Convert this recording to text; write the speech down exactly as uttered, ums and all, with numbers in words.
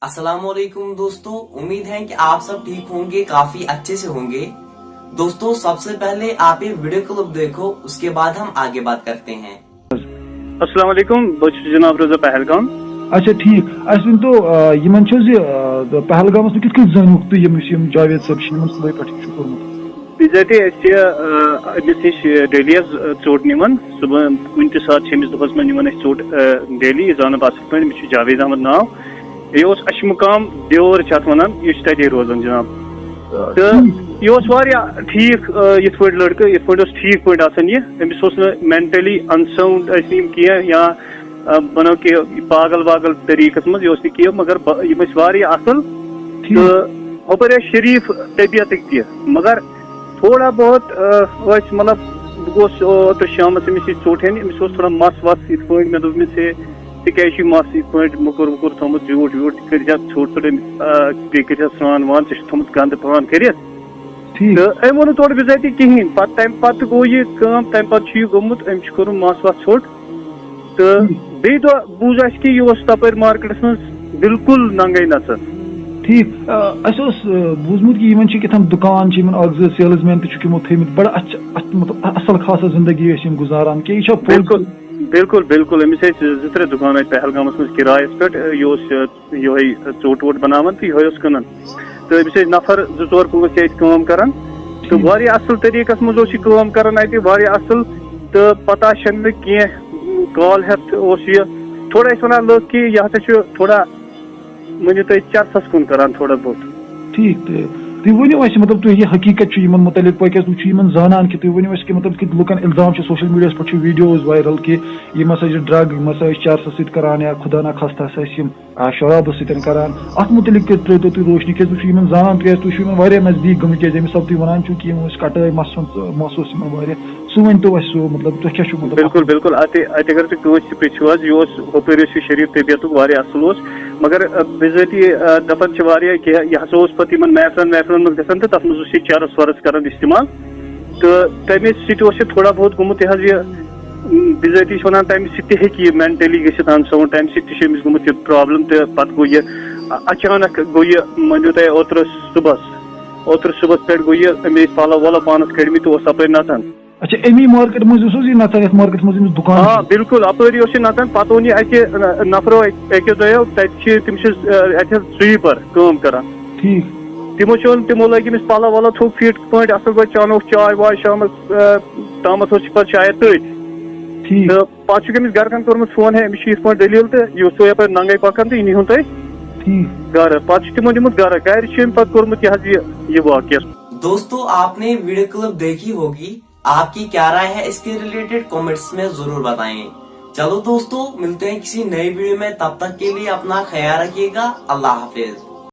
السلام علیکم دوستو، امید ہے کہ آپ سب ٹھیک ہوں گے، کافی اچھے سے ہوں گے۔ دوستو، سب سے پہلے آپ یہ ویڈیو کلپ دیکھو، اس کے بعد ہم آگے بات کرتے ہیں۔ السلام علیکم، بہٕ چھُس جناب روزان پہلگام۔ اچھا ٹھیٖک، اَسہِ ؤنۍ تو یِمن چھِ حظ یہِ آ، پہلگامس منٛز کِتھ کٔنۍ زٲنۍ وُکھ تُہۍ یِم یُس یِم جاوید صٲب چھِ یِمن صُبحٲے پٮ۪ٹھ چھُ کوٚرمُت؟ بِذٲتی أسۍ چھِ آ، أمِس نِش ڈیلی حظ آ، ژوٚٹ نِوان۔ صُبحن کُنہِ تہِ ساتہٕ چھِ أمِس دۄہس منٛز نِوان أسۍ ژوٚٹ آ، ڈیلی، یہِ زانان بہٕ اَصٕل پٲٹھۍ، أمِس چھُ جاوید احمد ناو۔ یہِ اوس اَشہِ مُقام دیور چھِ اَتھ وَنان، یہِ چھُ تَتے روزان جِناب۔ تہٕ یہِ اوس واریاہ ٹھیٖک آ، یِتھ پٲٹھۍ لٔڑکہٕ، یِتھ پٲٹھۍ اوس ٹھیٖک پٲٹھۍ آسان یہِ۔ أمِس اوس نہٕ مینٹلی اَنساوُنٛڈ ٲسۍ نہٕ یِم کینٛہہ یا آ، بہٕ وَنو کہِ پاگل واگل طریٖقَس منٛز، یہِ اوس نہٕ کینٛہہ، مگر بہ- یِم ٲسۍ واریاہ اَصٕل۔ تہٕ ہُپٲرۍ ٲسۍ شریٖف طبیعتٕکۍ تہِ، مگر تھوڑا بہت آ، ٲسۍ مطلب، بہٕ گوس اوترٕ شامَس أمِس یہِ ژوٚٹ ہیٚنہِ، أمِس اوس تھوڑا مَس وَس یِتھ پٲٹھۍ، مےٚ دوٚپ أمِس ہے، ژےٚ کیٛازِ چھُے مَس یِتھ پٲٹھۍ موٚکُر ووٚکُر تھوٚمُت زیوٗٹھ ویوٗٹھ، ژٕ کٔرۍ زیادٕ ژھوٚٹ ژھوٚٹ أمِس، آ، بیٚیہِ کٔرۍ زیادٕ سرٛان وان، ژےٚ چھُتھ تھوٚمُت گنٛدٕ پان کٔرِتھ۔ ٹھیٖک۔ تہٕ أمۍ ووٚن نہٕ تورٕ بِذٲتی کِہیٖنۍ۔ پَتہٕ تَمہِ پَتہٕ گوٚو یہِ کٲم، تَمہِ پَتہٕ چھُ یہِ گوٚمُت، أمۍ چھُ کوٚرمُت مَس وَس ژھوٚٹ۔ تہٕ بیٚیہِ دۄہ بوٗز اَسہِ کہِ یہِ اوس تَپٲرۍ مارکیٹَس منٛز بِلکُل ننٛگَے نَژان۔ ٹھیٖک۔ آ، اَسہِ اوس آ، بوٗزمُت کہِ یِمن چھِ کیٛاہ تام دُکان چھِ یِمن اکھ زٕ سیلٕز مین تہِ چھُکھ یِمو تھٲومٕتۍ، بَڑٕ اَتھ چھِ اَتھ مطلب اَ- اَصٕل خاصا زِندگی ٲسۍ یِم گُزاران، کیٛاہ یہِ چھا پوٚز؟ بِلکُل، بِلکُل، بِلکُل۔ أمِس ٲسۍ زٕ ترٛےٚ دُکان اَتہِ پہلگامَس منٛز کِرایَس پٮ۪ٹھ۔ یہِ اوس آ، یِہوٚے ژوٚٹ ووٚٹ بَناوان تہٕ یِہوٚے اوس کٕنان۔ تہٕ أمِس ٲسۍ نفر زٕ ژور پانٛژھ چھِ اَتہِ کٲم کَران۔ تہٕ واریاہ اَصٕل طریٖقَس منٛز اوس یہِ کٲم کَران اَتہِ، واریاہ اَصٕل۔ تہٕ پَتہٕ آسہِ نہٕ کینٛہہ کال ہٮ۪تھ اوس یہِ۔ تھوڑا ٲسۍ وَنان لُکھ کہِ یہِ ہسا چھُ تھوڑا، ؤنِو تُہۍ، چرسَس کُن کَران تھوڑا بہت۔ ٹھیٖک۔ تہٕ تُہۍ ؤنِو اَسہِ، مطلب، تُہۍ یہِ حقیٖقت چھُ یِمن مُتعلِق، پَتہٕ کیٛاہ تُہۍ چھِو یِمن زانان کہِ تُہۍ ؤنِو اَسہِ کہِ، مطلب، کہِ لُکن اِلزام چھُ سوشل میٖڈیاہَس پٮ۪ٹھ، چھُ ویٖڈیوز وایرل کہِ یِم ہسا چھِ ڈرگ، یِم ہسا ٲسۍ چرسَس سۭتۍ کَران یا خۄدا نہ خواستہ ہسا ٲسۍ یِم آ، شرابس سۭتۍ کران۔ اتھ مُتعلق تہِ ترٲوتو تُہۍ روشنی، کیازِ تُہۍ چھِو یِمن زانان، کیازِ تُہۍ چھِو یِمن واریاہ نزدیٖک گٔمٕتۍ، کیازِ ییٚمہِ حساب تُہۍ ونان چھِو کہِ یِم ٲسۍ کٹٲے مس ہُنٛد، مس اوس یِمن واریاہ۔ سُہ ؤنۍ تو اسہِ سُہ، مطلب، تۄہہِ کیٛاہ چھُو، مطلب، بِلکُل، بِلکُل۔ اتہِ، اتہِ اگر تُہۍ کٲنٛسہِ تہِ پرٛژھِو حظ، یہِ اوس ہُپٲرۍ اوس یہِ شریٖف طبیعتُک، واریاہ اصٕل اوس، مگر، آ، بِذٲتی، آ، دپان چھِ واریاہ کہِ یہِ ہسا اوس پتہٕ یِمن محفلن وحفلن منٛز گژھان تہٕ تتھ منٛز اوس یہِ چرس ورس کران استعمال۔ تہٕ تمے سۭتۍ اوس یہِ تھوڑا بہت گوٚمُت یہِ حظ یہِ، م، بِذٲتی چھِ ونان تمہِ سۭتۍ تہِ ہیٚکہِ یہِ مینٹلی گٔژھِتھ انساوُنڈ، تمہِ سۭتۍ تہِ چھُ أمِس گوٚمُت یہِ پرابلم۔ تہٕ پتہٕ گوٚو یہِ ا-، اچانک گوٚو یہِ، مٲنِو تُہۍ، اوترٕ صُبحس، اوترٕ صُبحس پٮ۪ٹھ گوٚو یہِ، أمۍ ٲسۍ پلو ولو پانس کٔڑمٕتۍ تہٕ اوس تپٲرۍ نژان۔ اچھا، امی مارکیٹ منٛز یُس حظ یہِ نژان، یتھ مارکیٹس منٛز أمِس دُکان آ چھُ؟ بِلکُل، اپٲری اوس یہِ نژان۔ پتہٕ اوٚن یہِ اکہِ ن-، نفرو اکہِ، اکیو دۄیو، تتہِ چھِ تِم چھِ، ا، اتہِ حظ سویپر کٲم کران۔ ٹھیٖک۔ تِمو چھِ اوٚن، تِمو لٲگۍ أمِس پلو ولو تھوٚو فِٹ پٲٹھۍ اصل پٲٹھۍ، چانوکھ چاے واے شامس، ا، تامتھ اوس یہِ پتہٕ شاید تٔتھۍ۔ ٹھیٖک۔ تہٕ پتہٕ چھُکھ أمِس گرِکن کوٚرمُت فون، ہے أمِس چھِ یِتھ پٲٹھۍ دٔلیٖل تہٕ یہِ اوس یپٲرۍ ننگے پکان تہٕ یہِ نیٖہُن تُہۍ ٹھیٖک۔ گرٕ۔ پتہٕ چھُ تِمو نیوٗمُت گرٕ، گرِ چھُ أمۍ پتہٕ کوٚرمُت یہِ حظ یہِ، یہِ واقعہٕ۔ دوستو، आपने वीडियो क्लिप देखी होगी, आपकी क्या राय है इसके रिलेटेड कमेंट्स में जरूर बताएं। चलो दोस्तों, मिलते हैं किसी नए वीडियो में, तब तक के लिए अपना ख्याल रखिएगा। अल्लाह हाफिज।